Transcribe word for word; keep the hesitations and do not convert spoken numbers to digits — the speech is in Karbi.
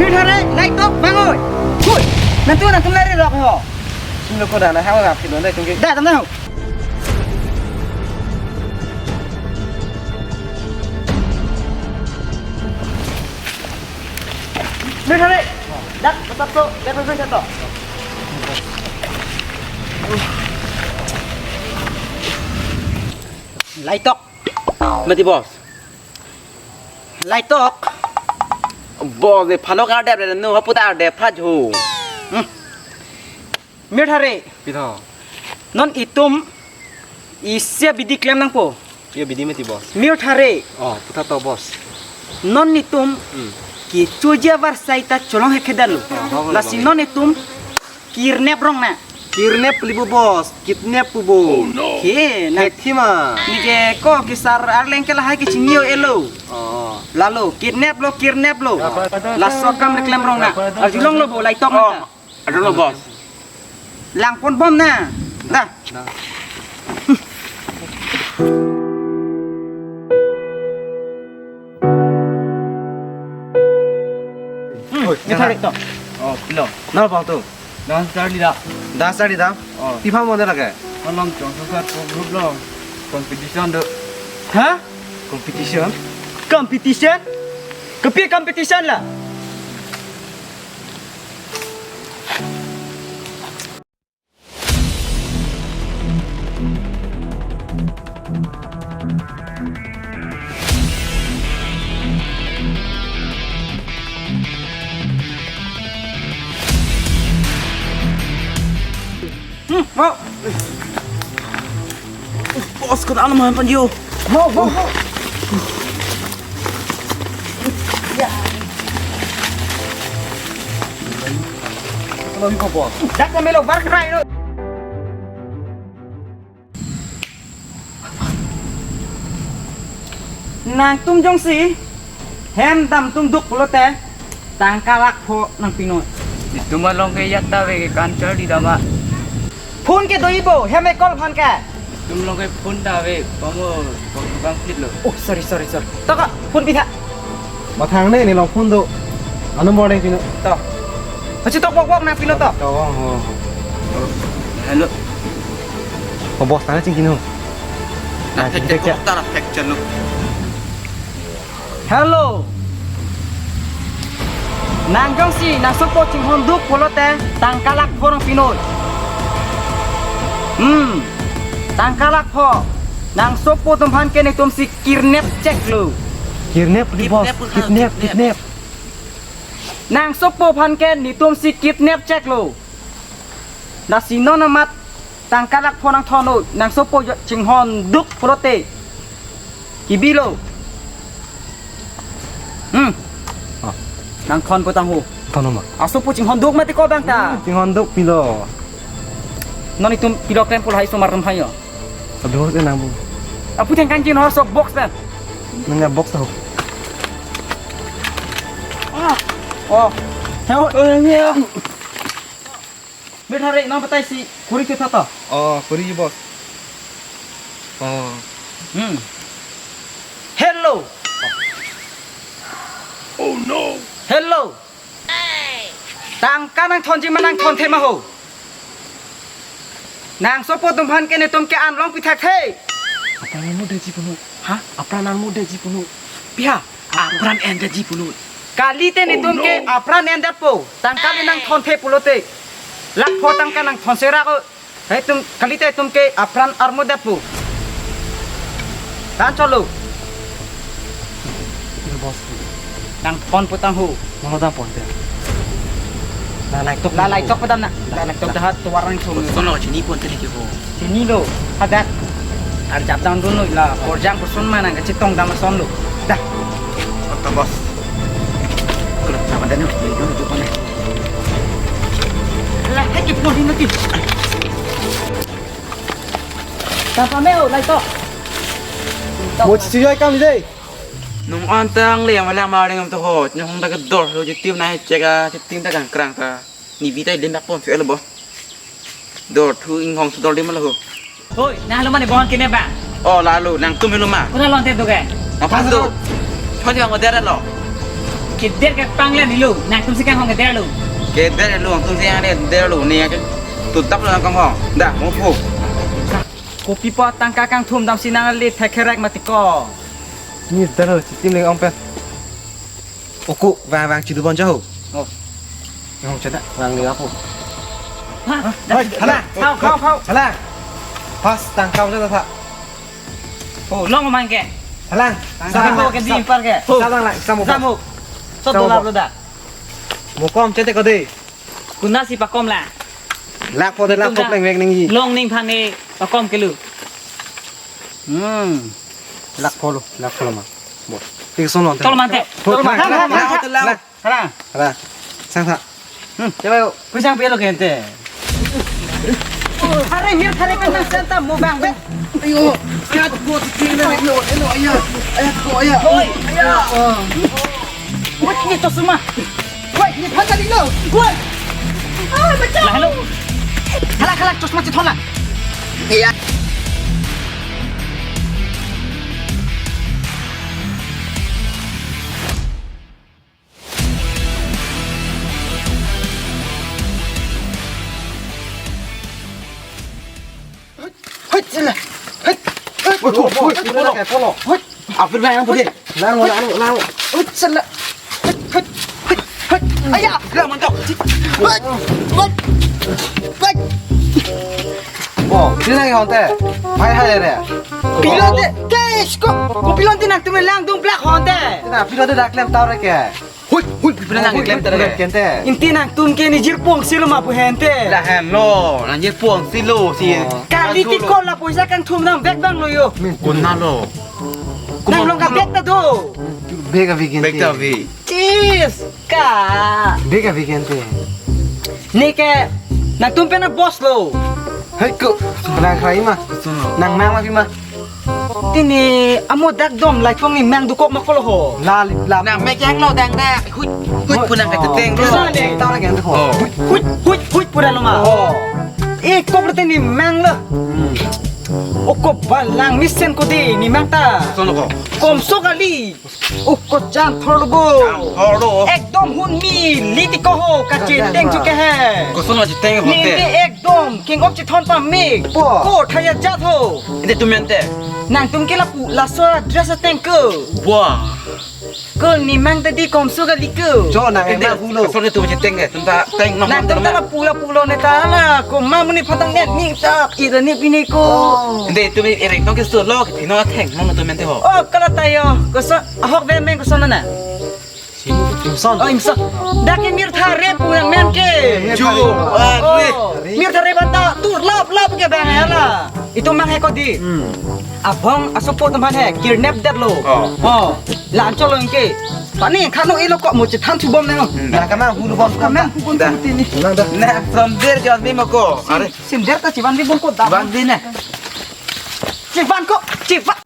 Mir thare, light tok, bang oi. Hui, nangtum, nangtum lari rok ho. Sino ko dana hawa ngap kilo dai tungki. Da, tama ho. Mir thare. Dak, tetap to, dak, dak, dak, dak. Light tok. Mati boss. Light tok. Boss, de phanok ardep le nu haputa ardep pha jo. Hmm. Mir thare. Pitha. Non itum isi abidi klem nangpo. Yo bidi mati boss. Mir thare. Oh, pitha to boss. Non itum Hmm. kechoji avarsai ta cholong hekhe dalo. Oh, ho, ho, Lasi bang. non itum kidnap rong na. Kidnap libo boss, kidnap pubo. He, na Hek thima. Nike ko kisar arleng ke lahai ke chingio elo. Oh. Lalo, kidnap lo, kidnap lo. Laso akam le klem rong na. Arjulong lo bo, light tok Oh, na. Arjulong lo boss. Langpon bom na. Da. Da. Hmm, Oi, kita jangan. Tarik to. Oh, pilo. Nang bang tu. Dance Charlie da. Dance Charlie da. Oh. Pi aphan monde lake? Malom Chongso sir ko group lo. Competition do. Ha? Competition? Competition? Kopi competition la? Hmm, mau. Boss, kena anu main pan yo. Mau, mau, mau. Ya. Kalau ibu boss. Dak na melo bar krai lo. Nangtum jongsi hem damtungduk pulote tangka lakh pho nangpinoi. Itum along ke yak ta ave ke kan Charlie dama. Phone ke do-ibo, hem e call aphan ke. Itum along ke phone ta ave, pamo, pamo bang phit lo. Oh, sorry, sorry, sorry. Toko, phone pitha. Mathang ne, ne along phone do. Anu morning pino. To. Achi tok bok bok nangpilo to. To, oh, oh. Hello. Oh, boss, tangka chingkino. Na, na, pek chingkino. Chalo, tara pek chalo. Hello. Nang jongsi nangsopo chinghonduk pulote tangka lakh pho nangpinoi. Hmm. Tangka lakh pho. Nangsopo atum aphan ke netumsi kidnap cheklo. Kidnap di boss. Kidnap, kidnap, kidnap. Kidnap. Nangsopo aphan ke netumsi kidnap cheklo. Lasi non amat tangka lakh pho nangthon-o, nangsopo jo chinghonduk pulote. Kibilo. Hmm. Ah. Nangthon putang ho. Thon ma. Asopo chinghonduk mati ko bang ta. Hmm, chinghonduk pilo. Non itum pilo klem pul hai somar rum hayo. Aduh, tenang, Bu. Apu tengkan jin ho sok box ta. Nang ya box tahu. Ah. Oh. Heo. Oh, ini ya. Mir thare nang batai si kuri ke thata. Oh, kuri ji boss. Oh. Hmm. Hello. Oh no. Hello. Tangka nangthonji ma nangthonthe ma ho. Nangsopo atum aphan ke netum ke an long pithakthe. Apran an mo deji puno. Ha? Apran an mo deji puno. Piha? Apran an deji puno. Kalite netum ke apran an detpo. Tangka le nangthonthe pulote. Lakh pho tangka nangthonse ra ko. Hai tum, kalite tum ke apran armo detpo. Tan cholo. Ini boss. Nangthon putang ho. Mano dam pon te. La light tok. La light tok padam na. La light tok dahat tuar nang chong. Son lo chini pon te ni ho. Chinilo. Hadak. Arjap dam dun lo la. Korjang person mana nang chetong dam son lo. Dah. Oto boss. Kalau sama dan ni, ni dulu tu pon. La hek ipon ni nanti. Tapa meo, light tok. Mo chichijoi kam dei. Nung on tang le malang maring to ho. Nung ta ke dor ho chitim na cheka chitim ta kangkrang ta. Ni bi ta lim dak pon su el bo. Dor thu inghong su dor lim lo ho. Hoi, na lo mane bon kine ba. Oh, lalu nangtum lo ma. Kuna lon te tu ke. Apa tu? Chon jang mo dera lo. Keder ke panglan ilo, nangtum si kanghong kederlo. Keder lo, nangtum si kanghong kederlo, ne ke tutap lo nangkanghong. Dah, mo pu. Kopi apot tangka kangthum damsi nangli thekherek mati ko. Ni dah lo, chitim le ong pen. Oko, vang vang chidu bon jaho. Oh. Nang chada, vang le apo. Ha? Hei, hala. Khau, khau, khau. Hala. Pas tangka ong chada tha. Oh, long mang ke. Halang. Sampo ke di par ke. Salang lang, sampo. Sampo. Sot dollar lo dak. Mo kom chete ko de. Konatsi pakom la. Lakh po de lakh po pleng vek ningji. Long ning phang ne pakom kelo. Hmm. Lakh po lo, lakh po lo ma. Bo. Tik son lo. Tol mante. Tol mante. Lang, lang, lang, lang. Hala. Hala. Sang tha. Hmm. Coba yuk. Pusang pelo kente. Hari mir hari kan nang senta mo bang be. Ayo, ayat ko tikil na, ayo, ayo, ayat, ayat ko, ayat. Oi, ayat. Wait, ni to suma. Wait, ni phata dilo. Wait. Ah, bacha. Lah, hello. Hala, hala, chosma chithon la. Iya. Hoi, sila. Hoi, hoi. Woi, woi, woi, woi, woi, woi. Woi. Apir bang, yang putih. Lang, lang, lang. Hoi, sila. Hoi, hoi, hoi, hoi. Aya. Lang, mantap. Hoi, hoi, hoi. Oh, sini lagi honte. Hai, hai, re. Pilon te, guys, ko, ko pilon te nangtum langdun plak honte. Tina, pilon te dak klem tau re ke. Hui, hui, pipila nang klem tere. Kente. Inti nangtum ke ni jirpo-ongsi lo ma pu hente. Lahenlo, nang jirpo-ongsi lo si. Oh. Kali ti ko la poisa kangthum nang bag bang lo yo. Konatlo. Nang long ka bag ta do. Bag avi kente. Bag ta avi. Chis ka. Bag avi kente. Ne ke nangtum pen a boss lo. Hai ko, nang krai ma. Nang nang ma pi ma. Tini amo dak dom laithong ni mang dukok ma kolo ho. La lip lap. Nang mek yang lo dang dak. Hui, hui, hui, pu nang kacheteng lo. Bisa ni. Tau lagi yang dukok. Oh. Hui, hui, hui, pu dah lo ma. Oh. Eh, kok berarti ni mang lo. Hmm. Oko balang mesen ko di ni mang ta. Son lo ko. Komso kali. Oko jam thor lo bo. Jam thor lo. Ekdom hun mi li ti ko ho kacheteng chu ke he. Koson ma cheteng ho te. Ni te ekdom king ok chithon pamik. Po. Ko thaya jat ho. Inde tum mente. Nangtum ke lapu laso dress ateng ko. Wah. Ko ni mang ta di komso kali ko. Cho nang inde, emang hulo. Koson tum cheteng ke. Tum ta teng nang nang tum ta lapu lapu lo ne ta la. Ko ma muni phatang net ni ta ira ni pini ko. Oh. Inde tum ireng tong ke so lo. Ino atheng nang tum mente ho. Oh, kala tayo. Koson ahok ve meng koson na. Imson. Oh, imson. Dak ke mir thare pu nang men ke. Ju. Oh, mir thare banta tur lap lap ke bang hala. Itum mang he ko di. Hmm. Abong asopo teman he kidnap det lo. Oh. Oh. Lancho lo ke. Pani khano ilo ko mo chethan thu bom nang. Dak kama hulu bom kama. Hulu bom tini. Nang dah. Na from there jon ni mo ko. Are. Sim der ta chivan di bom ko da. Van di na. Chivan ko, chivan.